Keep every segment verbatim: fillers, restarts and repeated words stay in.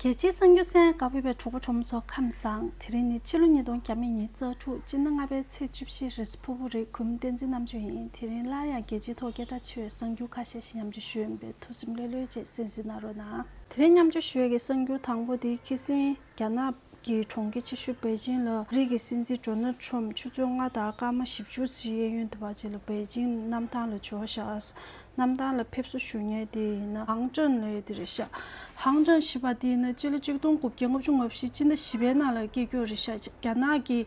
རྒྱལ་སྤྱིའི་གསར་འགྱུར་གསན་གནང་བའི་གྲོགས་པོ་གྲོགས་མོ་ཚོ་ཁམས་བཟང་། དེ་རིང་ནི་ཕྱི་ལོ་ཉིས་སྟོང་ཉི་ཤུ་རྩ་དྲུག་སྤྱི་ཟླ་ལྔ་པའི་ཚེས་བཅུ་བཞི་རེས་ཕུར་བུ་རེད། གུས་མོ་བསྟན་འཛིན་རྣམ་དཔྱོད་ཡིན། དེ་རིང་སླར་ཡང་རྒྱལ་སྤྱིའི་ཐོག་སྐད་གྲགས་ཆེ་བའི་གསར་འགྱུར་ཁ་ཤས་ཤིག་མཉམ་སྤྱོད་ཞུ་ཡིན་པས་ཐུགས་སེམས་ལྷོད་ལྷོད་བྱས་གསན་གཟིགས་གནང་རོགས་གནང་། དེ་རིང་མཉམ་སྤྱོད་ཞུ་ཡས་ཀྱི་གསར་འགྱུར་དང་པོ་དེ་ཁ་སང་རྒྱ་ནག་གི་གྲོང་ཁྱེར་ཆེ་ཤོས་པེ་ཅིང་ལ་ཨ་རི་གི་སྲིད་འཛིན་ཌོ་ནལ་ཊམ་ཆུ་ཚོད་ལྔ་དང་སྐར་མ་བཞི་བཅུ་ཙམ་གཡས་གཡོན་དུ་བ་ཅིག་ལ་པེ་ཅིང་གནམ་ཐང་ལ་འབྱོར་ཤག་གནམ་ཐང་ལ་ཕེབས་བསུ་ཞུ་མཁན་དེ་ཡིན་ན་ཧང་ཀྲང་ལབ་ཡས་དེ་རེད་ཤག་ཧང་ཀྲང་ཞེས་པ་དེ་ཡིན་ན་སྤྱི་ལོ་ཆིག་སྟོང་དགུ་བརྒྱ་ལྔ་བཅུ་ང་བཞི་སྤྱི་ཟླ་བཞི་པའི་ནང་ལ་སྐྱེས་རྒྱུ་རེད་ཤག་རྒྱ་ནག་གི་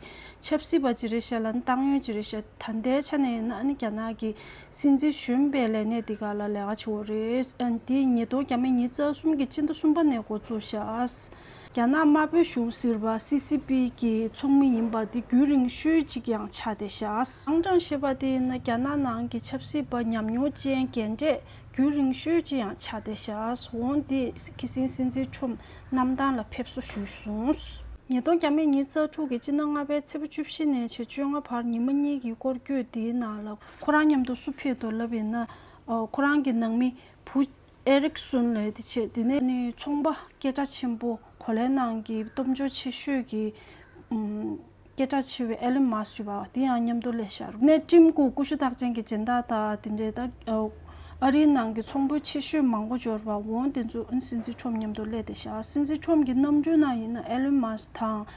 ཆབ་སྲིད་པ་ཅིག་རེད་ཤག་ལ་ཏང་ཡོན་ཅིག་རེད་ཤག་ད་ལྟའི་ཆ་ནས་ཡིན་ན་ཨ་ནི་རྒྱ་ནག་གི་སྲིད་འཛིན་གཞོན་པའི་ལས་གནས་དེ་ག་ལ་ལས་ཀ་བྱེད་འོ་རེད། ཨ་ནི་དེ་ཉིས་སྟོང་ཉི་ཤུ་རྩ་གསུམ་གྱི་སྤྱི་ཟླ་གསུམ་པ་ནས་འགོ་བཙུགས་ཤག་རྒྱ་ནག་དམར་པོའི་གཞུང་ཟེར་བ་སི་སི་པི་གི་ཚོགས་མི་ཡིན་པ་དེ་རྒྱུན་རིང་ཤོས་ཅིག་ཡང་ཆགས་བསྡད་ཤག་ཧང་ཀྲང་ཞེས་པ་དེ་ཡིན་ན་རྒྱ་ནག་ནང་གི་ཆབ་སྲིད་པ་ཉམས་མྱོང་ཅན་རྒན་གྲས་རྒྱུན་རིང་ཤོས་ཅིག་ཡང་ཆགས་བསྡད་ཤག་འོན་ཏེ་ཁ་སང་སྲིད་འཛིན་ཁྲོམ་གནམ་ཐང་ལ་ཕེབས་བསུ་ཞུས་སོང་། ཉིས་སྟོང་ཉི་ཤུ་རྩ་དྲུག་གི་སྤྱི་ཟླ་ལྔ་པའི་ཚེས་པ་བཅུ་བཞི་ནས་བྱས་བཅོ་ལྔ་བར་ཉི་མ་གཉིས་ཀྱི་སྐོར་སྐྱོད་དེའི་ནང་ལ་ཁོ་རང་མཉམ་དུ་སུ་ཕེབས་འདུག་ལབ་ཡིན་ན་ཁོ་རང་གི་ནང་མི་བུ་ཨེ་རིག་སུན་ལབ་དེ་བྱས། དེ་ནས་ནི་ཚོང་པ་སྐད་གྲགས་ཆེན་པོ་གོ་ལའི་ནང་གི་སྟོབས་འབྱོར་ཆེ་ཤོས་ཀྱི་ཨུམ། སྐད་གྲགས་ཆེ་བའི་ཨེ་ལོན་མཱ་སི་ཞུ་བ་དེ་ཡང་མཉམ་དུ་སླེབས་ཤག་ནས་ཀྲིམ་ཀུ་ཀུ་ཤུ་རྟགས་ཅན་གྱི་སྦྱིན་བདག་དང་དེ་འདྲའི་ད་ཨ་རིའི་ནང་གི་ཚོང་དཔོན་ཆེ་ཤོས་མང་པོ་འབྱོར་བ་འོན་དེ་ཚོ་སྲིད་འཛིན་ཁྲོམ་མཉམ་དུ་སླེབས་བསྡད་ཤག་སྲིད་འཛིན་ཁྲོམ་གྱི་གནམ་གྲུའི་ནང་ཡིན་ན་ཨེ་ལོན་མཱ་སི་དང་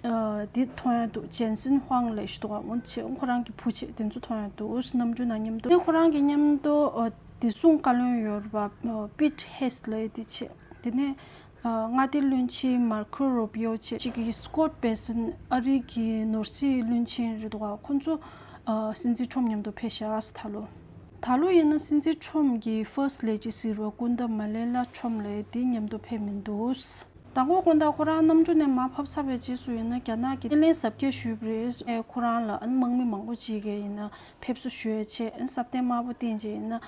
ཨ་དེ་མཐོང་ཡ་འདུག་ཇེན་སིན་ཧུང་ལབ་ཞུ་དོག་འོན་ཆེ་ཁོ་རང་གི་བུ་ཆེ་དེ་ཚོ་མཐོང་ཡ་འདུག་གནམ་གྲུའི་ནང་མཉམ་དུ་ཁོ་རང་གི་མཉམ་དུ་ཨ་བདེ་སྲུང་བཀའ་བློན་ཡོད་རེད་པ། ཨ་པིད་ཧེ་སི་ལབ་དེ་ཆེ། དེ་ནས་ཨ་མངའ་སྡེ་བློན་ཆེན་མར་ཁོ་རུ་པིའོ་བྱས། གཅིག་གིས་སི་ཀོད་བྷེ་སན་ཨ་རི་གི་ནོར་སྲིད་བློན་ཆེན་རེད་འདུག་ག་ཁོ་ཚོ་ཨ་སྲིད་འཛིན་ཁྲོམ་མཉམ་དུ་ཕེབས་ཤག་ད་ལོ། ད་ལོ་ཡིན་ན་སྲིད་འཛིན་ཁྲོམ་གྱི་ཕར་སི་ལེ་ཌི་ཟེར་བ་སྐུ་ཟླ་མ་ལེ་ལ་ཁྲོམ་ལབ་དེ་མཉམ་དུ་ཕེབས་མི་འདུག་དང་པོ་དགོང་དག་ཁོ་རང་གནམ་གྲུ་ནས་མར་ཕབ་ཚར་བའི་རྗེས་སུ་ཡིན་ན་རྒྱ་ནག་གི་སྣེ་ལེན་གཟབ་རྒྱས་ཞུས་པ་རེད། ཨེ་ཁོ་རང་ལ་ཨ་ནི་དམག་མི་མང་པོ་ཅིག་གིས་ཡིན་ན་ཕེབས་བསུ་ཞུ་ཡས་ཆེད་ཨ་ནི་སྲབ་གདན་དམར་པོ་བཏིང་རྗེས་ཡིན་ན་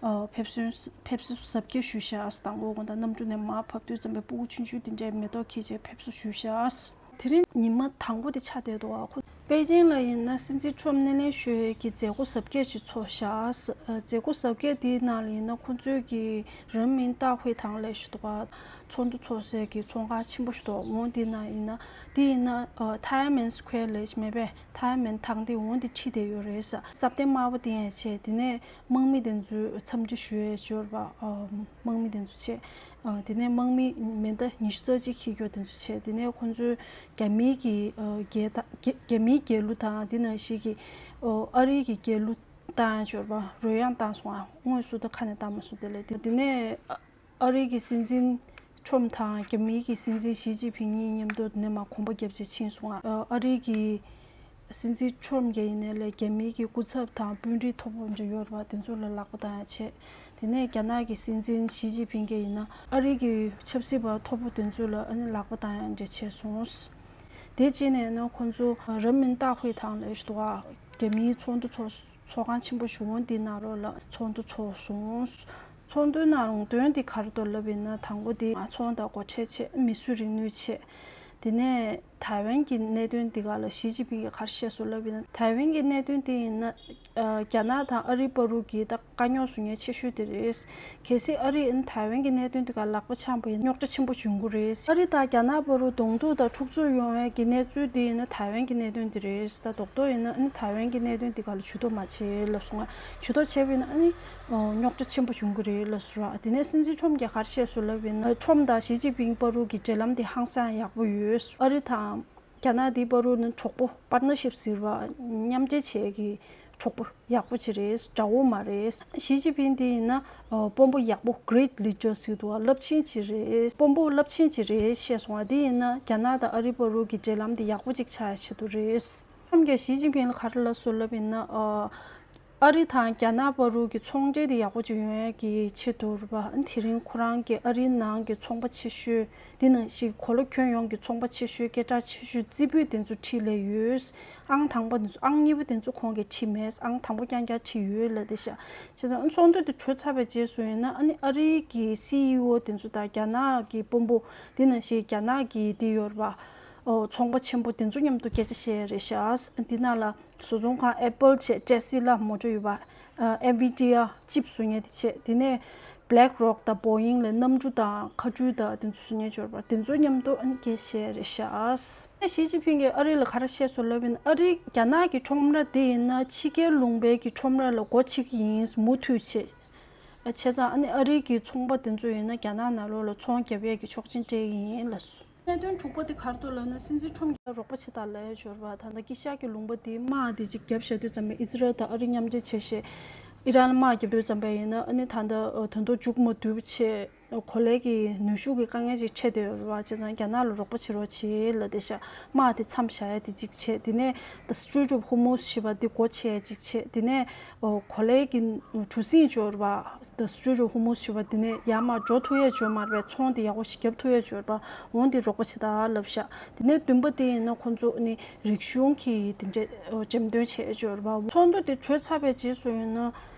ཨ་ཕེབས་བསུ་ཕེབས་བསུ་གཟབ་རྒྱས་ཞུས་ཤག་དང་པོ་དགོང་དག་གནམ་གྲུ་ནས་མར་ཕབ་དུས་ཙམ་པའི་སྤུ་གུ་ཆུང་ཆུང་དེ་འདྲས་མེ་ཏོག་འཁྱེར་བྱས་ཕེབས་བསུ་ཞུས་ཤག་དེ་རིང་ཉི་མ་དང་པོ་དེ་ཆགས་བསྡད་འདུག་ཁོ་པེ་ཅིང་ལ་ཡིན་ན་སྲིད་འཛིན་ཁྲོམ་སྣེ་ལེན་ཞུ་ཡས་ཀྱི་མཛད་སྒོ་གཟབ་རྒྱས་ཤིག་ཚོགས་ཤག་མཛད་སྒོ་གཟབ་རྒྱས་དེའི་ནང་ལ་ཡིན་ན་ཁོ་ཚོའི་གི་རིན་མིན་ཏཱ་ཧུའེ་ཐང་ལབ་ཞུ་འདུག་ག་ཚོགས་འདུ་ཚོགས་སའི་གི་ཚོང་ཁང་ཆེན་པོ་ཞིག་འདུག་འོང་དེ་ན་ཡིན་ན་དེ་ཡིན་ན་ཐའེ་མེན་སི་ཁུ་ཝེར་ལབ་ཞིག་མེད་པས། ཐའེ་མེན་ཐང་དེ་འོང་དེ་ཁྲིད་བསྡད་ཡོད་རེད་ས། སྲབ་གདན་དམར་པོ་དེ་ཡང་བྱས། དེ་ནས་དམག་མི་དེ་ཚོའི་འཚམས་འདྲི་ཞུ་ཡས་ཞོར་བ་དམག་མི་དེ་ཚོ་བྱས། དེ་ནས་དམག་མི་མེ་མདའ་ཉི་ཤུ་རྩ་གཅིག་འཁྱེར་རྒྱུ་དེ་ཚོ་བྱས། དེ་ནས་ཁོང་ཚོའི་རྒྱ་མིའི་གི་རྒྱལ་ད་རྒྱ་རྒྱ་མིའི་རྒྱལ་གླུ་དང་དེ་ནང་བཞིན་གི་ཨ་རིའི་གི་རྒྱལ་གླུ་བཏང་ཡ་ཞོར་བ་རོལ་དབྱངས་བཏང་སོང་ཨ། དངོས་སུ་ད་ཁ་ནས་བཏང་མ་སོང་། དེ་ལས་དེ་དེ་ནས་ཨ་རིའི་གི་སྲིད་འཛིན་ཁྲོམ་དང་རྒྱ་མིའི་གི་སྲིད་འཛིན་ཞི་ཅིན་ཕིང་གཉིས་མཉམ་དུ་དེ་ནས་མར་གོམ་པ་བརྒྱབ་བྱས་ཕྱིན་སོང་ཨ། ཨ་རིའི་གི་སྲིད་འཛིན་ཁྲོམ་གྱི་ཡིན་ནའི་ལས་རྒྱ་མིའི་གི་སྐུ་ཚབ་དང་དཔོན་རིགས་མཐོ་པོ་འདྲ་ཡོད་རེད་བ། དེ་ཚོ་ལ་ལག་པ་བཏང་ཡ་བྱས། དེ་ནས་རྒྱ་ནག་གི་སྲིད་འཛིན་ཞི་ཅིན་ཕིང་གིས་ཡིན་ན་ཨ་རི་གི་ཆབ་སྲིད་པ་མཐོ་པོ་དེ་ཚོ་ལ་ཨ་ནི་ལག་པ་བཏང་ཡ་འདྲ་བྱས་སོང་། དེ་རྗེས་ནས་ཡིན་ན་ཁོང་ཚོ་རིན་མིན་ཏཱ་ཧུའེ་ཐང་ལབ་ཞིག་འདུག་ག་རྒྱ་མིའི་ཚོགས་འདུ་ཚོགས་ཚོགས་ཁང་ཆེན་པོ་ཞིག་འོང་དེའི་ནང་ལོགས་ལ་ཚོགས་འདུ་ཚོགས་སོང་། ཚོགས་འདུའི་ནང་ལུང་དོན་དེ་ག་རེ་འདུག་ལབ་ཡིན་ན་དང་པོ་དེ་ཚོང་དང་སྒོ་ཁྲལ་ཆེད་མིས་བཟོས་རིག་ནུས་ཆེད། དེ་ནས་ཐའེ་ཝན་གྱི་གནད་དོན་འདི་ག་ལ་ཞི་ཅིན་ཕིང་གིས་ག་རེ་བཤད་སོང་ལབ་ཡིན་ན། ཐའེ་ཝན་གྱི་གནད་དོན་དེ་ཡིན་ན་ཨ་རྒྱ་ནག་དང་ཨ་རི་བར་དུ་གི་ད་དཀའ་རྙོག་བཟོ་མཁན་ཆེ་ཤོས་དེ་རེད། གལ་སྲིད་ཨ་རི་ཡིན་ན་ཐའེ་ཝན་གྱི་གནད་དོན་དེ་ག་ལག་པ་འཆང་པ་ཡིན་ན་རྙོག་དྲ་ཆེན་པོ་འབྱུང་གི་རེད། ཨ་རི་དང་རྒྱ་ནག་བར་དུ་གདོང་ཐུག་དང་འཁྲུག་རྩོད་ཡོང་ཡས་ཀྱི་གནས་ཚུལ་དེ་ཡིན་ན་ཐའེ་ཝན་གྱི་གནད་དོན་དེ་རེད། ད་རྡོག་རྡོག་ཡིན་ན་ཨ་ནི་ཐའེ་ཝན་གྱི་གནད་དོན་དེ་ག་ལ་ཇུས་གཏོགས་མ་བྱེད་ལབ་སོང་ང་། ཇུས་གཏོགས་བྱས་པ་ཡིན་ན་ཨ་ནི་རྙོག་དྲ་ཆེན་པོ་འབྱུང་གི་རེད་ལབ་སོང་ར། དེ་ནས་སྲིད་འཛིན་ཁྲོམ་གྱིས་ག་རེ་བཤད་སོང་ལབ་ཡིན་ན། ཁྲོམ་དང་ཞི་ཅིན་ཕིང་བར་དུ་གི་འབྲེལ་ལམ་དེ་ཧང་སང་ཡག་པོ་ཡོད། ཨ་རི་དང་རྒྱ་ནག་དེའི་བར་དུ་ནི་གྲོགས་པོ་པར་ཊ་ནར་ཤིབ་ཟེར་བ་མཉམ་འབྲེལ་བྱེད་ཀྱི་གྲོགས་པོ་ཡག་པོ་ཅིག་རེད། དགྲ་བོ་མ་རེད། ཞི་ཅིན་ཕིང་དེ་ཡིན་ན་ཨ་དཔོན་པོ་ཡག་པོ་great leader་ཟེར་འདུག་བ། རླབས་ཆེན་ཅིག་རེད། དཔོན་པོ་རླབས་ཆེན་ཅིག་རེད་བཤད་སོང་བ། དེ་ཡིན་ན་རྒྱ་ནག་དང་ཨ་རི་བར་དུ་གི་འབྲེལ་ལམ་དེ་ཡག་པོ་ཅིག་ཆགས་ཡ་ཆེད་དུ་རེད། ཁྲོམ་གྱིས་ཞི་ཅིན་ཕིང་ལ་ག་རེ་ལབ་སོང་ལབ་ཡིན་ན། ཨ་ཨ་རི་དང་རྒྱ་ནག་བར་དུ་གི་ཚོང་འབྲེལ་དེ་ཡག་པོ་ཅིག་ཡོང་ཡ་གི་ཆེད་དུ་རེད་པ། དེ་རིང་ཁོ་རང་གིས་ཨ་རིའི་ནང་གི་ཚོང་པ་ཆེ་ཤོས་འདི་ནང་བཞིན་གོ་ལ་ཁྱོན་ཡོངས་ཀྱི་ཚོང་པ་ཆེ་ཤོས་སྐད་གྲགས་ཆེ་ཤོས་རྩེ་ཕུད་དེ་ཚོ་ཁྲིད་སླེབས་ཡོད། ཨང་དང་པོ་དེ་ཚོ། ཨང་གཉིས་པ་དེ་ཚོ་ཁོང་གིས་ཁྲིད་མེད། ཨང་དང་པོ་རྐྱང་རྐྱང་ཁྲིད་ཡོད་ལབ་བསྡད་ཤག་བྱས་ཙང་ཚོགས་འདུ་དེ་གྲོལ་ཚར་བའི་རྗེས་སུ་ཡིན་ན་ཨ་ནི་ཨ་རིའི་གི་སི་ཨི་ཨོ་དེ་ཚོ་དང་རྒྱ་ནག་གི་དཔོན་པོ་འདི་ནང་བཞིན་རྒྱ་ནག་གི་དེ་ཡོད་རེད་པ། ཨོ་ཚོང་པ་ཆེན་པོ་དེ་ཚོ་མཉམ་དུ་སྐད་ཆ་བཤད་ཡ་རེད་ཤག་འདི་ནང་ལ་བཟོ་ཚོང་ཁང་ཨེ་པལ་བྱས། ཊེ་སི་ལ་མོ་ཊར་ཡོད་པ། ཨ་ཨེན་བྷི་ཌི་ཡ་ཅིབ་བཟོ་མཁན་དེ་བྱས། དེ་ནས་ Black Rock དང་Boeing ལ་གནམ་གྲུ་དང་མཁའ་འགྲུལ་དང་དེ་ཚོ་བཟོ་མཁན་ཅིག་ཡོད་རེད་པ། དེ་ཚོའི་མཉམ་དུ་ཨ་ནི་སྐད་བཤད་རེད་ཤག་ཨ་ཞི་ཅིན་ཕིང་གིས་ཨ་རི་ལ་ག་རེ་བཤད་སོང་ལབ་ཡིན་ན། ཨ་རི་རྒྱ་ནག་གི་ཁྲོམ་ར་དེ་ཡིན་ན་ཕྱི་རྒྱལ་ལུང་པའི་གི་ཁྲོམ་ར་ལ་སྒོ་ཕྱེ་གི་ཡིན། མུ་མཐུད་བྱས། བྱས་ཙང་ཨ་ནི་ཨ་རི་གི་ཚོང་པ་དེ་ཚོ་ཡིན་ན་རྒྱ་ནག་ནང་ལོགས་ལ་ཚོང་རྒྱབ་ཡས་ཀྱི་ཆོག་མཆན་སྤྲད་ཀྱི་ཡིན་ལབ་སོང་། གནད་དོན་དྲུག་པ་དེ་ག་རེ་འདུག་ལབ་ན། སྲིད་འཛིན་ཁྲོམ་གྱིས་རོགས་པ་བྱེད་དང་ལབ་ཡ་ཅིག་ཡོད་རེད་པ། ད་ལྟ་དཀྱིལ་ཤར་གྱི་ལུང་པ་དེའི་དམག་དེ་ཅིག་བརྒྱབ་བཞག་དུས་ཙམ་པ། ཨི་ཟི་རལ་དང་ཨ་རི་མཉམ་འབྲེལ་བྱས་བྱས་ཨི་རན་ལ་དམག་བརྒྱབ་དུས་ཙམ་པ་ཡིན་ན། ཨ་ནི་ད་ལྟ་ཨ་ད་དུང་མཇུག་མ་བསྡུས་པ་བྱས། གོ་ལའི་གི་ནུས་ཤུགས་ཀྱི་དཀའ་ངལ་ཅིག་འཕྲད་བསྡད་ཡོད་རེད་པ། བྱས་ཙང་རྒྱ་ནག་ལ་རོགས་པ་བྱེད་རོགས་བྱེད་ལབ་བསྡད་ཤག་དམག་དེ་མཚམས་བཞག་ཡ་དེ་གཅིག་བྱས། དེ་ནས་The Strait of Hormuz ཞེས་པ་དེ་སྒོ་ཕྱེ་ཡ་གཅིག་བྱས། དེ་ནས་ཨོ་གོ་ལའི་གི་གྲུ་གཟིངས་ཅིག་ཡོད་རེད་པ། The Strait of Hormuz ཞེས་པ་དེ་ནས་ཡར་མར་འགྲོ་ཐུབ་ཡ་ཅིག་ཡོད་མ་རེད་པས། ཚོང་དེ་ཡག་པོ་ཞིག་རྒྱབ་ཐུབ་ཡ་ཅིག་ཡོད་རེད་པ། འོ་དེ་རོགས་པ་བྱེད་དང་ལབ་ཤག་དེ་ནས་བདུན་པ་དེ་ཡིན་ན་ཁོང་ཚོ་ནི་རིག་གཞུང་གི་དེ་འདྲའི་ཨོ་འགྲེམས་སྟོན་བྱས་ཡ་ཅིག་ཡོད་རེད་པ། ཚོགས་འདུ་དེ་གྲོལ་ཚར་བའི་རྗེས་སུ་ཡིན་ན།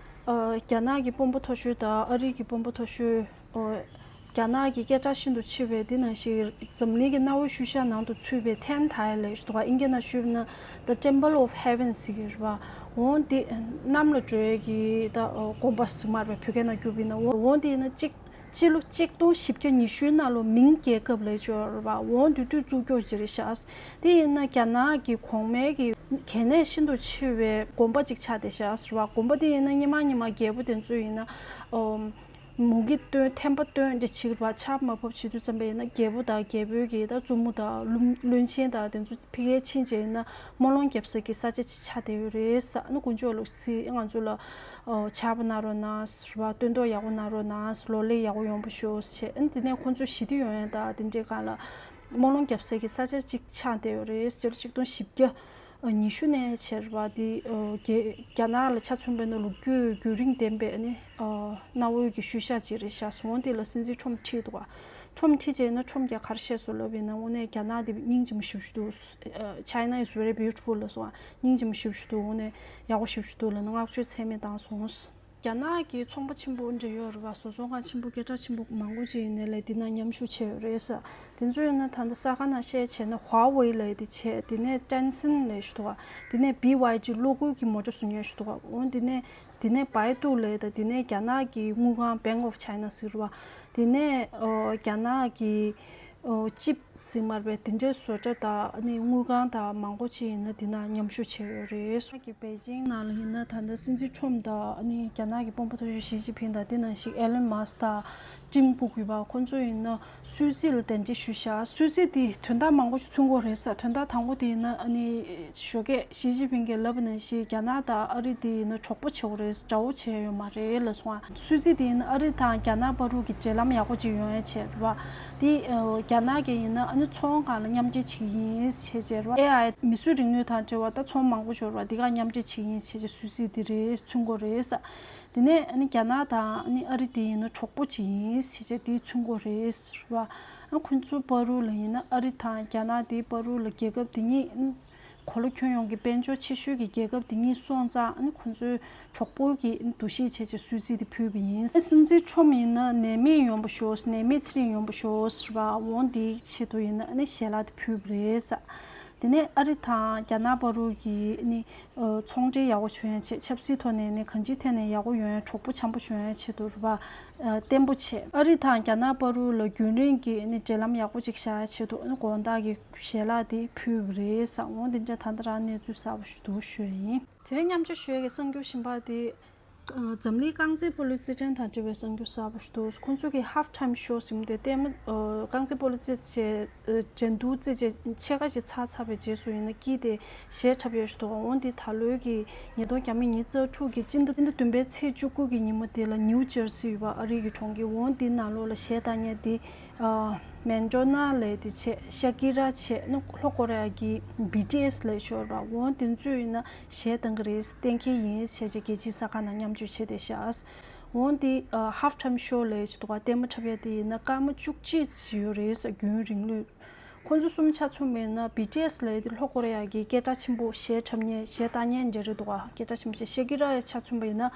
ཨ་རྒྱ་ནག་གི་དཔོན་པོ་མཐོ་ཤོས་དང་ཨ་རི་གི་དཔོན་པོ་མཐོ་ཤོས། ཨོ་རྒྱ་ནག་གི་སྐད་གྲགས་ཤིན་ཏུ་ཆེ་བའི་དེ་ནང་བཞིན་འཛམ་གླིང་གི་གནའ་བོའི་ཤུལ་བཞག་ནང་དུ་ཚུད་པའི་ཐན་ཐའེ་ལབ་ཡ་ཅིག་འདུག་ག་ཨིན་སྐད་ནང་ཞུས་ན་The Temple of Heaven ཟེར་གྱི་རེད་པ། འོ་དེ་གནམ་ལ་འགྲོ་ཡ་གི་ད་ཨོ་དགོན་པ་ཟེར་མ་རེད་པ། བོད་སྐད་ནང་བསྒྱུར་བ་ཡིན་ན། འོ་འོ་དེ་ཡིན་ན་གཅིག་ཕྱི་ལོ་གཅིག་སྟོང་བཞི་བརྒྱ་ཉི་ཤུའི་ནང་ལོ་མིང་རྒྱལ་ཁབ་ལབ་ཡ་ཅིག་ཡོད་རེད་པ། འོ་དེ་དུས་བཙུགས་རྒྱུ་ཅིག་རེད་ཤག་དེ་ཡིན་ན་རྒྱ་ནག་གི་གོང་མའི་གི་གལ་གནད་ཤིན་ཏུ་ཆེ་བའི་དགོན་པ་ཅིག་ཆགས་བསྡད་ཤག་ཟེར་བ། དགོན་པ་དེ་ཡིན་ན་སྔོན་མ་སྔོན་མ་རྒྱལ་པོ་དེ་ཚོ་ཡིན་ན་ཨོ་མུ་གེ་སྟོན། ཐན་པ་སྟོན་འདྲ་བྱེད་པ། ཆར་མ་བབས་བྱེད་དུས་ཙམ་པ་ཡིན་ན་རྒྱལ་པོ་དང་རྒྱལ་པོའི་གི་ད་བཙུན་མོ་དང་བློན་བློན་ཆེན་དང་དེ་ཚོ་ཕ་གིར་ཕྱིན་བྱས་ཡིན་ན་སྨོན་ལམ་རྒྱབ་ས་གི་ས་ཆ་ཅིག་ཆགས་བསྡད་ཡོད་རེད་ཟེར། ཨ་ནི་དཀོན་མཆོག་ལ་ཟེར། ང་ཚོ་ལ་ཨོ་ཆར་པ་གནང་རོགས་གནང་ཟེར་བ། སྟོན་ཐོག་ཡག་པོ་གནང་རོགས་གནང་ཟེར། ལོ་ལེགས་ཡག་པོ་ཡོང་བ་ཤོག་ཟེར། ཨ་ནི་དེ་ནས་ཁོང་ཚོ་ཞི་བདེ་ཡོང་ཡ་དང་དེ་འདྲའི་སྒང་ལ་སྨོན་ལམ་རྒྱབ་ས་གི་ས་ཆ་ཅིག་ཆགས་བསྡད་ཡོད་རེད་ཟེར། ཆིག་སྟོང་བཞི་བརྒྱ་ཉི་ཤུ་ནས་བྱས་རེད་པ། དེ་ཨ་རྒྱ་རྒྱ་ནག་ལ་ཆ་མཚོན་པ་ཡིན་ན་ལོ་རྒྱུས་རྒྱུན་རིང་ལྡན་པའི་ཨ་ནི་ཨ་གནའ་བོའི་གི་ཤུལ་བཞག་ཅིག་རེད་ཤག་སོང་དེ་ལ་སྲིད་འཛིན་ཁྲོམ་ཁྲིད་འདུག་ག་ཁྲོམ་ཁྲིད་བྱས་ན་ཁྲོམ་གྱིས་ག་རེ་བཤད་སོང་ལབ་ཡིན་ན། དངོས་གནས་རྒྱ་ནག་དེ་སྙིང་རྗེ་མོ་ཞེ་པོ་ཞིག་འདུག་ཨ་China is very beautiful ལབ་སོང་། སྙིང་རྗེ་མོ་ཞེ་པོ་ཞིག་འདུག་དངོས་གནས་ཡག་པོ་ཞེ་པོ་ཞིག་འདུག་ལབ་ནས་བསྔགས་བརྗོད་ཚད་མེད་བཏང་སོང་། རྒྱ་ནག་གི་ཚོང་པ་ཆེན་པོ་འདྲ་ཡོད་རེད་པ། བཟོ་ཚོང་ཁང་ཆེན་པོ་སྐད་གྲགས་ཆེན་པོ་མང་པོ་ཅིག་ཡིན་ནའི་ལས་འདི་ན་མཉམ་ཞུགས་བྱས་ཡོད་རེད་ཟེར། དེ་ཚོ་ཡིན་ན་ད་ལྟ་གསར་ཁང་ནང་བཤད་བྱས་ན་Huawei ལབ་ཡ་དེ་བྱས། དེ་ནས་Transsion ལབ་ཡ་ཞིག་འདུག་ག་དེ་ནས་B Y D གློག་སྒུལ་གྱི་མོ་ཊ་བཟོ་མཁན་ཞིག་འདུག་ག་འོ་དེ་ནས་དེ་ནས་Baidu ལབ་ཡ་དང་། དེ་ནས་རྒྱ་ནག་གི་དངུལ་ཁང་Bank of China ཟེར་བ། དེ་ནས་ཨོ་རྒྱ་ནག་གི་ཨོ་chip ཟེར་མ་རེད་པས། དེ་འདྲའི་བཟོ་གྲྭ་དང་ཨ་ནི་དངུལ་ཁང་དང་མང་པོ་ཅིག་ཡིན་ན་དེ་ན་མཉམ་ཞུགས་བྱས་ཡོད་རེད། གི་པེ་ཅིང་ནང་ལ་ཡིན་ན་ད་ལྟ་སྲིད་འཛིན་ཁྲོམ་དང་ཨ་ནི་རྒྱ་ནག་གི་དཔོན་པོ་མཐོ་ཤོས་ཞི་ཅིན་ཕིང་དང་དེ་ནང་བཞིན་Elon Musk དང་Tim Cook ཡོད་པ། ཁོང་ཚོ་ཡིན་ན་སུད་སི་ལ་གདན་འདྲེན་ཞུས་ཤག་སུད་སི་དེ་དོན་དག་མང་པོ་ཞིག་མཚོན་གྱི་ཡོད་རེད་ཟེར། དོན་དག་དང་པོ་དེ་ཡིན་ན་ཨ་ནི་ཞོགས་ཀས་ཞི་ཅིན་ཕིང་གིས་ལབ་པ་ནང་བཞིན་རྒྱ་ནག་དང་ཨ་རི་དེ་ཡིན་ན་གྲོགས་པོ་བྱེད་དགོས་རེད། དགྲ་བོ་བྱས་ཡོད་མ་རེད་ལབ་སོང་ཨ། སུད་སི་དེ་ཡིན་ན་ཨ་རི་དང་རྒྱ་ནག་བར་དུ་གི་འབྲེལ་ལམ་ཡག་པོ་ཅིག་ཡོང་ཡ་བྱས་རེད་པ། དེ་ཨ་རྒྱ་ནག་གིས་ཡིན་ན་ཨ་ནི་ཚོང་སྒང་ལ་མཉམ་འབྲེལ་བྱེད་ཀྱི་ཡིན་ཞེས་བྱས་རེད་པ། ཨེ་ཨའི་མིས་བཟོས་རིག་ནུས་དང་འབྲེལ་བ་ད་ཚོང་མང་པོ་ཞིག་ཡོད་རེད་པ། འདི་ག་མཉམ་འབྲེལ་བྱེད་ཀྱི་ཡིན་ཞེས་བྱས་སུད་སི་དེ་རེད་མཚོན་གྱི་ཡོད་རེད་ཟེར། དེ་ནས་ཨ་ནི་རྒྱ་ནག་དང་ཨ་ནི་ཨ་རི་དེ་ཡིན་ན་གྲོགས་པོ་ཅིག་ཡིན་ཞེས་བྱས་དེ་མཚོན་གྱི་ཡོད་རེད་ཟེར་བ། ཨ་ཁོང་ཚོའི་བར་དུ་ལ་ཡིན་ན་ཨ་རི་དང་རྒྱ་ནག་དེའི་བར་དུ་ལ་རྒྱལ་ཁབ་དེ་གཉིས་གོ་ལ་ཁྱོན་ཡོངས་ཀྱི་དཔལ་འབྱོར་ཆེ་ཤོས་ཀྱི་རྒྱལ་ཁབ་དེ་གཉིས་སོང་ཙང་ཨ་ནི་ཁོང་ཚོའི་གྲོགས་པོ་གི་འདུ་ཤེས་བྱས་བྱས་སུད་སི་དེ་ཕུལ་བ་ཡིན། སྲིད་འཛིན་ཁྲོམ་ཡིན་ན་ནད་མེད་ཡོང་བ་ཤོག་ནད་མེད་ཚེ་རིང་ཡོང་བ་ཤོག་ཟེར་བ། འོ་འདིའི་ཆེད་དུ་ཡིན་ན་ཨ་ནི་ཞལ་ལག་དེ་ཕུལ་བ་རེད་ཟེར། དེ་ནས་ཨ་རི་དང་རྒྱ་ནག་བར་དུ་གི་ཨ་ནི་ཨ་ཚོང་འབྲེལ་ཡག་པོ་བྱུང་ཡ་ཆེད། ཆབ་སྲིད་ཐོག་ནས་ནི་གང་ཅིའི་ཐད་ནས་ཡག་པོ་ཡོང་ཡ། གྲོགས་པོ་འཆམ་པོ་བྱུང་ཡ་ཆེད་དུ་རེད་པ། ཨ་བརྟན་པོ་བྱས། ཨ་རི་དང་རྒྱ་ནག་བར་དུ་ལ་རྒྱུན་རིང་གི་ཨ་ནི་འབྲེལ་ལམ་ཡག་པོ་ཅིག་བཞག་ཡ་ཆེད་དུ་ཨ་ནི་དགོང་དག་གི་ཞལ་ལག་དེ་ཕུལ་བ་རེད་ཟེར། འོ་འདི་འདྲ་ད་ལྟ་རང་གནས་ཚུལ་གསར་པ་ཞིག་འདུག་ཞུ་ཡ་ཡིན། དེ་རིང་མཉམ་སྤྱོད་ཞུ་ཡ་གི་གསར་འགྱུར་གཞན་པ་དེ། ཨ་འཛམ་གླིང་རྐང་རྩེད་སྤོ་ལོའི་རྩེད་འགྲན་དང་འབྲེལ་བའི་གསར་འགྱུར་གསར་པ་ཞིག་འདུག་ཁོང་ཚོ་གི་Half Time Show ཟེར་མི་དེ་ལྟད་མོ་ཨ་རྐང་རྩེད་སྤོ་ལོ་རྩེད་བྱས། ཨ་འགྲན་བསྡུར་རྩེད་བྱས་ཕྱེད་ཀ་ཞིག་ཚར་ཚར་བའི་རྗེས་སུ་ཡིན་ན་དཀྱིལ་དེ་གཞས་འཁྲབ་ཡ་ཞིག་འདུག་འོ་འདི་ད་ལོའི་གི་ཉིས་སྟོང་ཉི་ཤུ་ཉི་ཤུ་རྩ་དྲུག་གི་སྤྱི་ཟླ་སྤྱི་ཟླ་བདུན་པའི་ཚེས་བཅུ་དགུ་གི་ཉིན་མོ་དེ་ལ་ནིའུ་ཇར་སི་ཡོད་པ་ཨ་རི་གི་གྲོང་ཁྱེར། འོ་འདི་ནང་ལོགས་ལ་གཞས་བཏང་མཁན་དེ་ཨ་མེ་ཌོ་ན་ལབ་དེ་བྱས། ཤ་ཀི་ར་བྱས། ཨ་ནི་ལྷོ་ཀོ་རི་ཡ་གི་བི་ཊི་ཨེས་ལབ་ཤོར་བ། འོ་དེ་ཚོས་ཡིན་ན་གཞས་བཏང་གི་རེད། གཏན་འཁེལ་ཡིན་བྱས་བྱས་རྒྱལ་སྤྱིའི་གསར་ཁང་ནང་མཉམ་སྤྱོད་བྱས་བསྡད་ཤག་འོ་འདི་ཨ་Half Time Show ལབ་ཅིག་འདུག་ག་ལྟད་མོ་འཁྲབ་ཡ་དེ་ཡིན་ན་སྐར་མ་བཅུ་གཅིག་ཞིག་ཡོད་རེད་ཟེར། རྒྱུན་རིང་ལོས། ཁོང་ཚོ་གསུམ་ཆ་མཚོན་པ་ཡིན་ན་བི་ཊི་ཨེས་ལབ་ཡ་དེ་ལྷོ་ཀོ་རི་ཡ་གི་སྐད་གྲགས་ཆེན་པོ་གཞས་འཁྲབ་མཁན་གཞས་བཏང་མཁན་འདྲ་རེད་འདུག་ག་སྐད་གྲགས་ཆེན་པོ་གཞས། ཤ་ཀི་ར་ཆ་མཚོན་པ་ཡིན་ན་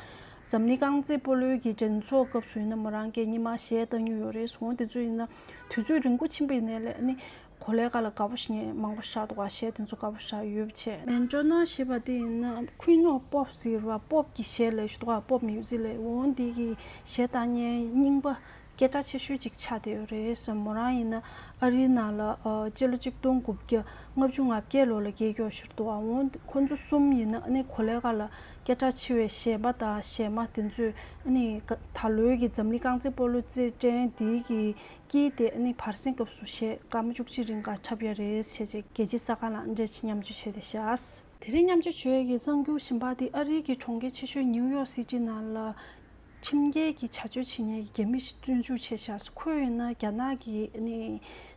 འཛམ་གླིང་རྐང་རྩེད་སྤོ་ལོའི་གི་འགྲན་ཚོགས་སྐབས་སུ་ཡིན་ན་མོ་རང་སྐད་སྙན་མ་གཞས་བཏང་མྱོང་ཡོད་རེད། འོ་དེ་ཚོ་ཡིན་ན་དུས་ཚོད་རིང་པོ་ཕྱིན་པ་ཡིན་ནའི་ལས་ཨ་ནི། གོ་ལའི་ཁ་ལ་དགའ་པོ་ཞིག་མང་པོ་ཞིག་ཆགས་འདུག་ག་གཞས་དེ་ཚོ་དགའ་པོ་ཞིག་ཡོད་པ་བྱས། མེན་ཇོ་ན་ཞེས་པ་དེ་ཡིན་ན་ཁུན་ཨོ་པོབ་ཟེར་བ། པོབ་ཀྱི་གཞས་ལས་ཞུ་འདུག་ག་པོབ་མིའུ་ཛིག་ལས། འོ་འདི་གི་གཞས་བཏང་མཁན་རྙིང་པ་སྐད་གྲགས་ཆེ་ཤོས་ཅིག་ཆགས་བསྡད་ཡོད་རེད་ཟེར། མོ་རང་ཡིན་ན་ཨ་རིའི་ནང་ལ་ཨ་སྤྱི་ལོ་གཅིག་སྟོང་དགུ་བརྒྱ་ལྔ་བཅུ་ང་བརྒྱད་ལོ་ལ་སྐྱེས་ཡོད་ཞུ་འདུག་ག་འོ་ཁོ་ཚོ་གསུམ་ཡིན་ན་ཨ་ནི་གོ་ལའི་ཁ་ལ་སྐད་གྲགས་ཆེ་བའི་གཞས་པ་དང་གཞས་མ་དེ་ཚོས་ཨ་ནི་ད་ལོའི་གི་འཛམ་གླིང་རྐང་རྩེད་སྤོ་ལོ་རྩེད་འགྲན་དེའི་གི་དཀྱིལ་དེ་ཨ་ནི་བར་གསེང་སྐབས་སུ་གཞས་སྐར་མ་བཅུ་གཅིག་རིང་ག་འཁྲབ་ཡ་རེད་ཟེར་བྱས་རྒྱལ་སྤྱིའི་གསར་ཁང་ལ་འདི་འདྲས་མཉམ་སྤྱོད་བྱས་ཏེ་བཞག་དེ་རིང་མཉམ་སྤྱོད་བྱེད་ཡས་ཀྱི་གསར་འགྱུར་གཞན་པ་དེ་ཨ་རིའི་གི་གྲོང་ཁྱེར་ཆེ་ཤོས་ནིའུ་ཡོག་སི་ཊི་ནང་ལ་ཁྲིམས་འགལ་གྱི་བྱ་སྤྱོད་བྱེད་མཁན་གྱི་རྒྱ་མི་ཞིག་བཙོན་འཇུག་བྱས་བཞག་ཁོས་ཡིན་ན་རྒྱ་ནག་གི་ཨ་ནི་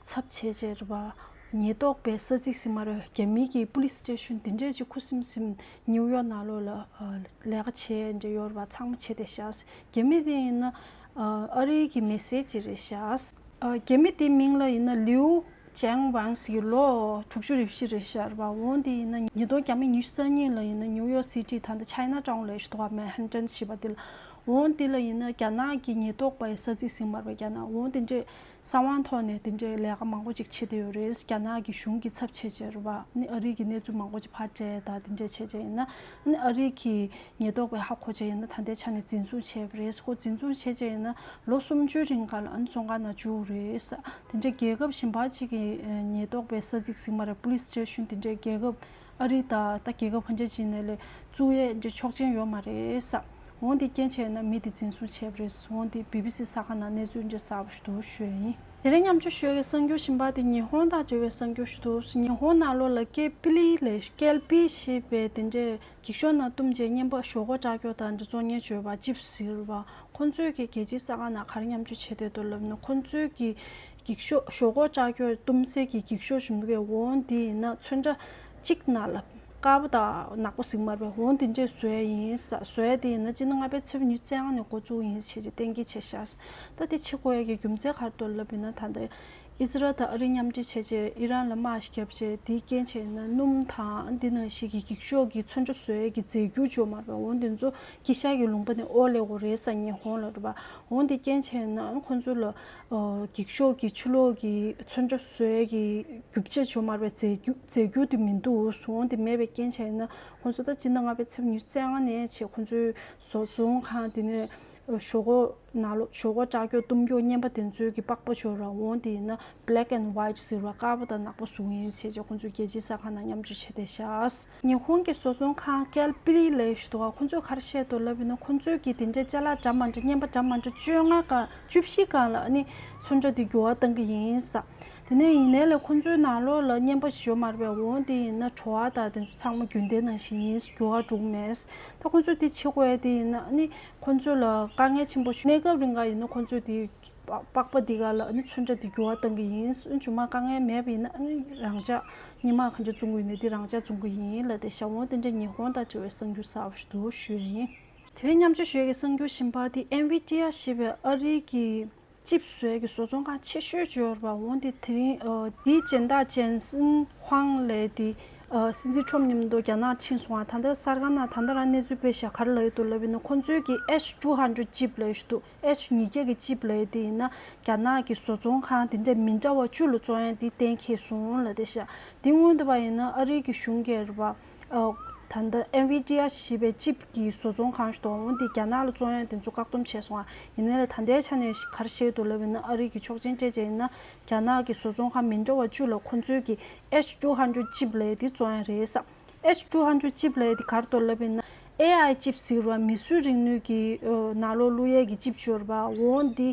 ཚབ་བྱས་བྱས་རེད་པ། ཉེན་རྟོག་པའི་ས་ཚིགས་ཟེར་མ་རེད། རྒྱ་མི་གི་པུ་ལི་སི་སི་ཊེ་ཤོན་དེ་འདྲས་ཅིག་ཁུ་སིམ་སིམ་ནིའུ་ཡོག་ནང་ལོགས་ལ་ཨ་ལས་ཀ་བྱས་འདྲ་ཡོད་རེད་པ། ཚང་མ་བྱས་བསྡད་ཤག་རྒྱ་མི་དེ་ཡིན་ན་ཨ་ཨ་རིའི་གི་མི་སེར་ཅིག་རེད་ཤག་ཨ་རྒྱ་མི་དེའི་མིང་ལ་ཡིན་ན་ལིའུ་ཅང་ཝང་ཟེར་གྱི། ལོ་དྲུག་ཅུ་རེ་བཞི་རེད་ཤག་རེད་པ། འོ་དེ་ཡིན་ན་ཉིས་སྟོང་ཉི་ཤུ་རྩ་གཉིས་ལ་ཡིན་ན་ནིའུ་ཡོག་སི་ཊི་ད་ལྟ་ཆའི་ན་ཊའུན་ལབ་ཡས་ཞིག་འདུག་ག་མན་ཧན་ཊན་ཞེས་པ་དེ་ལ། འོ་དེ་ལ་ཡིན་ན་རྒྱ་ནག་གི་ཉེན་རྟོག་པའི་ས་ཚིགས་ཟེར་མ་རེད་པ། རྒྱ་ནག་འོ་དེ་འདྲས་གསང་བའི་ཐོག་ནས་དེ་འདྲའི་ལས་ཀ་མང་པོ་ཅིག་བྱེད་བསྡད་ཡོད་རེད། རྒྱ་ནག་གི་གཞུང་གི་ཚབ་བྱས་བྱས་རེད་པ། ཨ་ནི་ཨ་རི་གི་གནས་ཚུལ་མང་པོ་ཅིག་ཕར་སྤྲད་དང་དེ་འདྲས་བྱས་བྱས་ཡིན་ན། ཨ་ནི་ཨ་རི་གི་ཉེན་རྟོག་པས་ཧ་གོ་བྱས་ཡིན་ན་ད་ལྟའི་ཆ་ནས་འཛིན་བཟུང་བྱས་པ་རེད། ཁོ་འཛིན་བཟུང་བྱས་བྱས་ཡིན་ན་ལོ་སུམ་ཅུའི་རིང་ག་ལ་ཨ་ནི་བཙོན་ཁང་ནང་བཅུག་རེད། དེ་འདྲའི་རྒྱལ་ཁབ་གཞན་པ་ཅིག་གི་ཉེན་རྟོག་པའི་ས་ཚིགས་ཟེར་མ་རེད། པུ་ལི་སི་སི་ཊེ་ཤོན་དེ་འདྲའི་རྒྱལ་ཁབ་ཨ་རི་དང་ད་རྒྱལ་ཁབ་ཕན་ཆད་ཅིག་ནས་ལས་བཙུགས་ཡས་འདྲ་ཆོག་མཆན་ཡོད་མ་རེད། འོ་འདི་རྐྱེན་བྱས་ན་མི་དེ་འཛིན་བཟུང་བྱས་པ་རེད། འོ་འདི་བི་བི་སི་གསར་ཁང་ནང་གནས་ཚུལ་འདྲ་གསར་པ་ཞིག་འདུག་ཞུ་ཡ་ཡིན། དེ་རིང་མཉམ་སྤྱོད་ཞུ་ཡ་གི་གསར་འགྱུར་གཞན་པ་དེ་ཉི་ཧོང་དང་འབྲེལ་བའི་གསར་འགྱུར་ཞིག་འདུག་ཉི་ཧོང་ནང་ལོགས་ལ་ཀེལ་པི་ལི་ལབ་ཀེལ་པི་ཞེས་པའི་དེ་འདྲའི་འགྱིག་ཤོག་ནང་བཏུམས་བྱས་རྔན་པ་ཞོག་ཁོག་བཀྲག་ཀྱོག་དང་འདྲ་བཙོང་མཁན་ཅིག་ཡོད་པ། ཅིབ་སི་ཟེར་བ། ཁོང་ཚོས་ཀྱི་རྒྱལ་སྤྱིའི་གསར་ཁང་ནང་ག་རེ་མཉམ་སྤྱོད་བྱས་བསྡད་འདུག་ལབ་ན། ཁོང་ཚོས་ཀྱི་འགྱིག་ཤོག་ཞོག་ཁོག་བཀྲག་ཀྱོག་བཏུམས་སའི་གི་འགྱིག་ཤོག་ཞིག་འདུག་གས། འོ་འདི་ཡིན་ན་ཚོན་ཁྲ་གཅིག་ནང་ལ་དཀར་པོ་དང་ནག་པོ་ཟེར་མ་རེད་པས། འོ་འདི་འདྲས་བཟོ་ཡ་ཡིན་ས། བཟོ་ཡ་དེ་ཡིན་ན་སྤྱི་ཟླ་ལྔ་པའི་ཚེས་པ་ཉི་ཤུ་རྩ་ལྔ་ནས་འགོ་བཙུགས་ཡིན་ཞེས་བྱས་གཏན་འཁེལ་བྱས་ཤག་ད་དེ་བྱེད་དགོས་ཡ་གི་རྒྱུ་མཚན་ག་རེ་འདུག་ལབ་ཡིན་ན། ད་ལྟ་ཨི་ཟི་རལ་དང་ཨ་རི་མཉམ་འབྲེལ་བྱས་བྱས་ཨི་རན་ལ་དམག་ཞིག་བརྒྱབ་བྱས་དེའི་རྐྱེན་བྱས་ན་སྣུམ་དང་འདི་ནང་བཞིན་གྱི་འགྱིག་ཤོག་གི་ཚོན་ཁྲ་བཟོ་ཡ་གི་རྫས་འགྱུར་ཅིག་ཡོད་མ་རེད་པས། འོ་འདི་ཚོ་དཀྱིལ་ཤར་གྱི་ལུང་པ་ནས་ཨོ་ལེ་གོ་རེད་ས། ཉི་ཧོང་ལ་རེད་པ། འོ་འདི་རྐྱེན་བྱས་ན་ཁོང་ཚོ་ལ་འགྱིག་ཤོག་གི་ཕྱི་ལོགས་ཀྱི་ཚོན་ཁྲ་བཟོ་ཡ་གི་རྒྱུ་ཆ་ཅིག་ཡོད་མ་རེད་པས། རྫས་འགྱུར་རྫས་འགྱུར་དེ་མི་འདུག་འོ་འདི་མེད་པའི་རྐྱེན་བྱས་ན་ཁོང་ཚོ་ད་སྤྱི་ཟླ་ལྔ་པའི་ཚེས་ཉི་ཤུ་རྩ་ལྔ་ནས་བྱས་ཁོང་ཚོའི་བཟོ་ཚོང་ཁང་དེ་ནས་ཞོག་ཁོག་ནང་ལོགས་ཞོག་ཁོག་བཀྲག་ཀྱོག་བཏུམས་ཀྱོག་རྔན་པ་དེ་ཚོའི་གི་པགས་པ་ཅིག་ཡོད་རེད། འོ་དེ་ཡིན་ན་black and white་ཟེར་བ་དཀར་པོ་དང་ནག་པོ་བཟོ་གི་ཡིན་ཟེར་བྱས་ཁོང་ཚོས་རྒྱལ་སྤྱིའི་གསར་ཁང་ནང་མཉམ་སྤྱོད་བྱས་བསྡད་ཤག་ཉི་ཧོང་གི་བཟོ་ཚོང་ཁང་ཀེལ་པི་ལི་ལབ་ཡས་ཞིག་འདུག་ག་ཁོང་ཚོས་ག་རེ་བཤད་འདུག་ལབ་ཡིན་ན། ཁོང་ཚོས་ཀྱི་དེ་འདྲའི་ཅ་ལག་འདྲ་མ་འདྲ་རྔན་པ་འདྲ་མ་འདྲ་བཅོ་ལྔ་སྒང་བཅུ་བཞི་སྒང་ལ་ཨ་ནི་ཚོན་ཁྲ་དེ་འགྱུར་བ་གཏང་གི་ཡིན་ས། དེ་ནས་ཡིན་ནའི་ལས་ཁོང་ཚོའི་ནང་ལོགས་ལ་རྔན་པ་ཞིག་ཡོད་མ་རེད་པས། འོ་དེ་ཡིན་ན་བྲོ་བ་དང་དེ་ཚོ་ཚང་མ་རྒྱུན་ལྡན་ནང་བཞིན་ཡིན། འགྱུར་བ་འགྲོ་གི་མེད། ད་ཁོང་ཚོས་དེ་བྱེད་དགོས་ཡ་དེ་ཡིན་ན་ཨ་ནི་ཁོང་ཚོ་ལ་དཀའ་ངལ་ཆེན་པོ་ཞིག་གནས་སྐབས་རིང་ག་ཡིན་ན་ཁོང་ཚོས་དེ་པགས་པ་འདི་ག་ལ་ཨ་ནི་ཚོན་ཁྲ་དེ་འགྱུར་བ་གཏང་གི་ཡིན། ཨ་ནི་རྗེས་མ་དཀའ་ངལ་མེད་པ་ཡིན་ན་ཨ་ནི་རང་འཇགས་སྔོན་མ་གང་ཅི་བཙོང་གི་ཡོད་ན་དེ་རང་འཇགས་བཙོང་གི་ཡིན་ལབ་བསྡད་ཤག་འོ་དེ་འདྲ་ཉི་ཧོང་དང་འབྲེལ་བའི་གསར་འགྱུར་གསར་པ་ཞིག་འདུག་ཞུ་ཡ་ཡིན། དེ་རིང་མཉམ་སྤྱོད་ཞུ་ཡ་གི་གསར་འགྱུར་གཞན་པ་དེ་ཨེན་ཝི་ཌི་ཡ་ཞེས་པའི་ཨ་རིའི་གི་ཅིབ་བཟོ་ཡ་གི་བཟོ་ཚོང་ཁང་ཆེ་ཤོས་ཅིག་ཡོད་རེད་པ། འོ་དེ་དེ་རིང་ཨ་དེའི་སྦྱིན་བདག་ཇན་སིན་ཧུང་ལབ་དེ་ཨ་སྲིད་འཛིན་ཁྲོམ་མཉམ་དུ་རྒྱ་ནག་ཕྱིན་སོང་ང་། ད་ལྟ་གསར་ཁང་ནང་ད་ལྟ་རང་གནས་ཚུལ་སྤེལ་ཤག་ག་རེ་ལབ་ཡོད་འདུག་ལབ་ཡིན་ན། ཁོང་ཚོའི་གི་ཨེཆ་ཊུ་ཧན་ཌེ་རེཌ་ཅིབ་ལབ་ཡས་ཞིག་འདུག་ཨེཆ་ཉིས་བརྒྱ་གི་ཅིབ་ལབ་ཡས་དེ་ཡིན་ན་རྒྱ་ནག་གི་བཟོ་ཚོང་ཁང་དེ་འདྲ་མི་འདྲ་བ་བཅུ་ལ་བཙོང་ཡ་དེ་གཏན་འཁེལ་སོང་ལབ་བསྡད་ཤག་དེ་སྔོན་དུ་བ་ཡིན་ན་ཨ་རིའི་གི་གཞུང་གིས་རེད་པ། ཨ་ད་ལྟ་ཨེན་ཝི་ཌི་ཡ་ཞེས་པའི་ཅིབ་ཀྱི་བཟོ་ཚོང་ཁང་ཞིག་འདུག་འོ་དེ་རྒྱ་ནག་ལ་བཙོང་ཡ་དེ་ཚོ་བཀག་སྡོམ་བྱས་སོང་ང་། ཡིན་ནའི་ལས་ད་ལྟའི་ཆ་ནས་ག་རེ་བཤད་འདུག་ལབ་ཡིན་ན། ཨ་རི་གི་ཆོག་མཆན་སྤྲད་བྱས་ཡིན་ན་རྒྱ་ནག་གི་བཟོ་ཚོང་ཁང་མི་འདྲ་བ་བཅུ་ལ་ཁོ་ཚོའི་གི་ཨེཆ་ཊུ་ཧན་ཌེ་རེཌ་ཅིབ་ལབ་ཡ་དེ་བཙོང་ཡ་རེད་ས། ཨེཆ་ཊུ་ཧན་ཌེ་རེཌ་ཅིབ་ལབ་ཡ་དེ་ག་རེ་འདུག་ལབ་ཡིན་ན། ཨེ་ཨའི་ཅིབ་ཟེར་བ་མིས་བཟོས་རིག་ནུས་ཀྱི་ཨ་ནང་ལོགས་བླུག་ཡས་ཀྱི་ཅིབ་ཅིག་ཡོད་རེད་པ། འོ་འདི་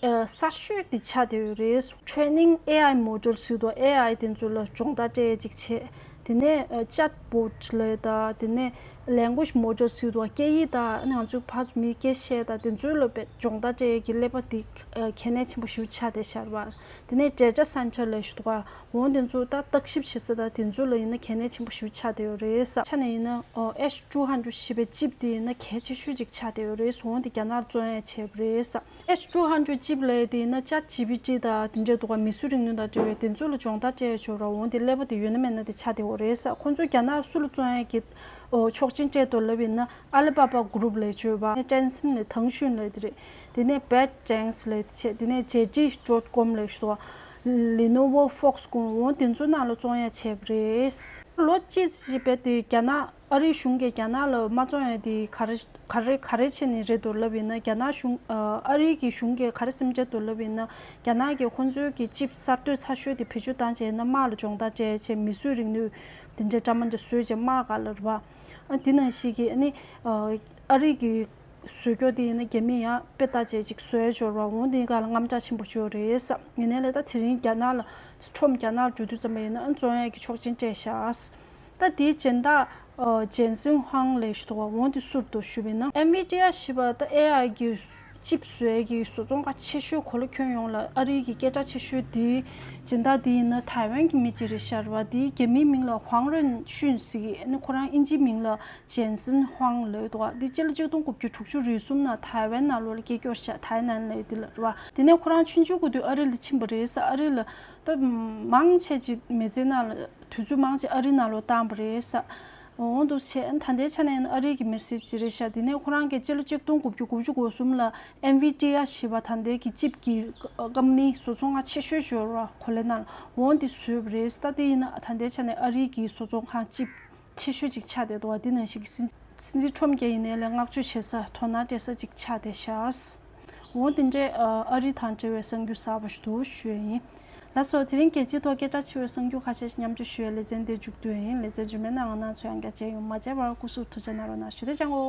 ཨ་གསར་ཤོས་དེ་ཆགས་བསྡད་ཡོད་རེད། ཊེ་ནིང་ཨེ་ཨའི་མོ་ཌེལ་ཟེར་དུས་ཨེ་ཨའི་དེ་ཚོ་ལ་སྦྱོང་བརྡར་སྤྲད་ཡས་ཅིག་བྱས། དེ་ནས་ཨ་ཅེཊ་བོཊ་ལབ་ཡས་དང་དེ་ནས་ལེང་གུ་ཨེཇ་མོ་ཌེལ་ཟེར་དུས་སྐད་ཡིག་དང་ང་ཚོ་ཕར་ཚུར་མིའི་སྐད་བཤད་དང་དེ་ཚོའི་ལ་དཔེ་སྦྱོང་བརྡར་སྤྲད་ཡས་ཀྱི་ཀླད་པ་དེ་ཨ་གལ་གནད་ཆེན་པོ་ཞེ་པོ་ཆགས་བསྡད་ཤག་རེད་པ། དེ་ནས་ཌེ་ཊ་སེན་ཊར་ལབ་ཡས་ཞིག་འདུག་ག་འོ་དེ་ཚོ་ད་བརྟག་ཞིབ་བྱེད་ས་དང་དེ་ཚོ་ལ་ཡིན་ན་གལ་གནད་ཆེན་པོ་ཞེ་པོ་ཆགས་བསྡད་ཡོད་རེད་ས། ཆ་ནས་ཡིན་ན་ཨ་ཨེཆ་ཊུ་ཧན་ཌེ་རེཌ་ཞེས་པའི་ཅིབ་དེ་ཡིན་ན་གལ་ཆེ་ཤོས་ཅིག་ཆགས་བསྡད་ཡོད་རེད། འོ་དེ་རྒྱ་ནག་བཙོང་ཡས་བྱས་པ་རེད་ས། ཨེཆ་ཊུ་ཧན་ཌེ་རེཌ་ཅིབ་ལབ་ཡས་དེ་ཡིན་ན་ཅེཊ་ཇི་པི་ཊི་དང་དེ་འདྲའི་འདུག་ག་མིས་བཟོས་རིག་ནུས་དང་འབྲེལ་བའི་དེ་ཚོ་ལ་སྦྱོང་བརྡར་སྤྲད་ཡས་ཅིག་ཡོད་རེད། འོ་དེ་ཀླད་པ་དེ་ཡོད་ན་མེད་ན་དེ་ཆགས་བསྡད་ཡོད་རེད་ས། ཁོང་ཚོས་རྒྱ་ནག་སུ་ལ་བཙོང་ཡས་ཀྱི་ཨོ་ཆོག་མཆན་སྤྲད་འདུག་ལབ་ཡིན་ན། ཨ་ལི་བྷ་བྷ་གུ་རུབ་ལབ་ཡས་ཅིག་ཡོད་པ། ཊེན་སེན་ལབ་ཐང་ཤུན་ལབ་ཡས་དེ་རེད། དེ་ནས་བེ་ཊེངས་ལབ་ཡས་དེ་བྱས། དེ་ནས་ཇེ་ཊི་ཌོཊ་ཀོམ་ལབ་ཡས་ཅིག་འདུག་ག Lenovo Foxconn འོ་དེ་ཚོའི་ནང་ལ་བཙོང་ཡ་བྱས་པ་རེད། ལོ་གཅིག་ཅིག་རྦད་དེ་རྒྱ་ནག་ཨ་རིའི་གཞུང་གིས་རྒྱ་ནག་ལ་མ་བཙོང་ཡ་དེ་ག་རེ་ག་རེ་ག་རེ་བྱས་ནས་རེད་འདུག་ལབ་ཡིན་ན། རྒྱ་ནག་གཞུང་ཨ་རིའི་གི་གཞུང་གིས་ག་རེ་སེམས་ཁྲལ་འདུག་ལབ་ཡིན་ན། རྒྱ་ནག་གིས་ཁོང་ཚོའི་གི་ཅིབ་གསར་གཏོད་ཚ་ཤོས་དེ་བེད་སྤྱོད་བཏང་བྱས་ན་དམག་ལ་སྦྱོང་བརྡར་སྤྲད་བྱས་མིས་བཟོས་རིག་ནུས་དེ་འདྲའི་འདྲ་མ་འདྲ་བཟོས་བྱས་དམག་སྒང་ལ་རེད་བ། ཨ་དེ་ནང་བཞིན་གི་ཨ་ནི་ཨ་རི་གི་བཟོ་བཀོད་དེ་ཡིན་ན་རྒྱ་མི་ཡང་དཔེ་ལྟ་བྱས་ཅིག་བཟོས་འབྱོར་བ་འོང་དེ་ག་ལ་དངངས་སྐྲག་ཆེན་པོ་བྱོས་རེད་ས། ཡིན་ནའི་ལས་ད་དེ་རིང་རྒྱ་ནག་ལ་ཁྲོམ་རྒྱ་ནག་ལ་འགྲོ་དུས་ཙམ་པ་ཡིན་ན་ཨ་བཙོང་ཡས་ཀྱི་ཆོག་མཆན་སྤྲད་ཤག་ད་དེའི་སྦྱིན་བདག་ཨ་ཇན་སིན་ཧུང་ལབ་ཞུ་དོ་བ་འོང་དེ་སུ་རེད་འདུག་ཞུས་པ་ཡིན་ན། ཨེན་ཝི་ཌི་ཡ་ཞེས་པ་ད་ཨེ་ཨའི་གི་ཅིབ་བཟོ་ཡས་ཀྱི་བཟོ་ཚོང་ཁང་ཆེ་ཤོས་གོ་ལ་ཁྱོན་ཡོངས་ལ་ཨ་རིའི་གི་སྐད་གྲགས་ཆེ་ཤོས་དེའི་སྦྱིན་བདག་དེ་ཡིན་ན་ཐའེ་ཝན་གྱི་མི་གཅིག་རེད་ཤག་རེད་བ། དེའི་རྒྱ་མིའི་མིང་ལ་ཧུང་རུན་ཤུན་ཟེར་གི་ཨ་ནི་ཁོ་རང་དབྱིན་ཇིའི་མིང་ལ་ཇན་སིན་ཧུང་ལབ་འདུག་བ། འདི་སྤྱི་ལོ་ཆིག་སྟོང་དགུ་བརྒྱ་དྲུག་ཅུ་རེ་གསུམ་ནང་ཐའེ་ཝན་ནང་ལོགས་ལ་སྐྱེས་སྐྱོ་ཤག་ཐའེ་ནན་ལབ་འདི་ལ་རེད་བ། དེ་ནས་ཁོ་རང་ཆུང་ཆུང་གི་དུས་ཨ་རི་ལ་ཕྱིན་པ་རེད་ས། ཨ་རི་ལ་ད་མང་ཆེ་ཅིག་མི་ཚེ་ནང་ལ་དུས་ཚོད་མང་ཆེ་ཨ་རི་ནང་ལོགས་བཏང་པ་རེད་ས། འོང་དུ་བྱས་ཨ་ནི་ད་ལྟའི་ཆ་ནས་ཨ་རི་གི་མི་སེར་ཅིག་རེད་ཤག་དེ་ནས་ཁོ་རང་གི་སྤྱི་ལོ་ཆིག་སྟོང་དགུ་བརྒྱ་དགུ་བཅུ་གོ་གསུམ་ལ་ཨེན་ཝི་ཌི་ཡ་ཞེས་པ་ད་ལྟའི་གི་ཅིབ་ཀྱི་ཀམ་ནི་བཟོ་ཚོང་ཁང་ཆེ་ཤོས་འབྱོར་བ་གོ་ལའི་ནང་ལ་འོང་དེ་བཟོས་པ་རེད་ས། ད་དེ་ཡིན་ན་ད་ལྟའི་ཆ་ནས་ཨ་རི་གི་བཟོ་ཚོང་ཁང་ཅིབ་ཆེ་ཤོས་ཅིག་ཆགས་བསྡད་འདུག་བ། འདི་ནང་བཞིན་གྱི་སྲིད་སྲིད་འཛིན་ཁྲོམ་རྒྱལ་ཡིན་ནའི་ལས་བསྔགས་བརྗོད་བྱེད་ས་དོ་སྣང་སྤྲད་ས་ཅིག་ཆགས་བསྡད་ཤག་འོ་དེ་འདྲའི་ཨ་རི་དང་འབྲེལ་བའི་གསར་འགྱུར་གསར་པ་ཞིག་འདུག་ཞུ་ཡ་ཡིན། ལགས་སོ། དེ་རིང་རྒྱལ་སྤྱིའི་ཐོག་སྐད་གྲགས་ཆེ་བའི་གསར་འགྱུར་ཁ་ཤས་ཤིག་མཉམ་སྤྱོད་ཞུ་ཡའི་ལེ་ཚན་འདིར་མཇུག་བསྡུ་ཡ་ཡིན། ལེ་ཚན་རྗེས་མའི་ནང་ང་རང་ཚོ་ཡང་བསྐྱར་མཇལ་ཡོང་། མ་མཇལ་བར་སྐུ་གཟུགས་ཐུགས་རྗེ་གནང་རོགས་གནང་ཞུ། དེ་ཅང་གོ།